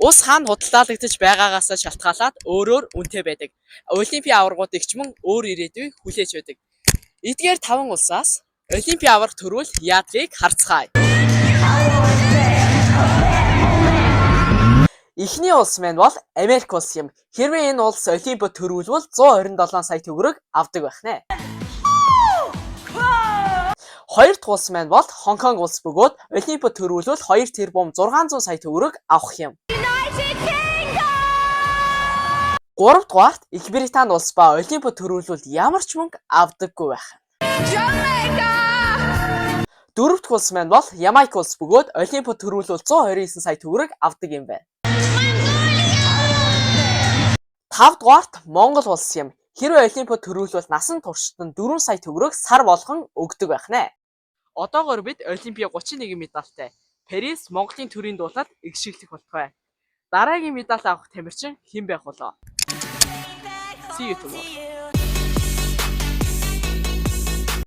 Ус хаана худалдаалагдаж байгаагаас шалтгаалаад өөрөөр үнэтэй байдаг. Олимпийн аваргуудыг ч мөн өөр ирээдүй хүлээж байдаг. Эдгээр таван улсаас Олимпийн аварга төрвөл яадгийг харцгаая. Эхний улс маань бол Америк улс юм. Хэрвээ энэ улс Олимпиад төрүүлвэл 127 сая төгрөг авдаг байх нэ. Хоёр дахь улс маань бол Хонконг улс бөгөөд Олимпиад төрүүлвэл 2 тэрбум 600 сая төгрөг авах юм. Гурав дугаарт Их Британи улс ба Олимпиад төрүүлвэл ямар ч мөнгө авдаггүй байх. Дөрөв дэх улс маань бол Ямайк улс бөгөөд Олимпиад төрүүлвэл 129 сая төгрөг авдаг юм байна. Тав дугаарт Монгол улс юм. Хэрвээ Олимпиад төрүүлвэл насан туршид нь 4 сая төгрөг сар болгон өгдөг байх нэ. Одоогоор бид Олимпийн 31 медальтай. Парис Монголын төрийн дуулаад эгшиглэх болтугай. Дараагийн медаль авах тамирчин хэн байх болоо? See you tomorrow.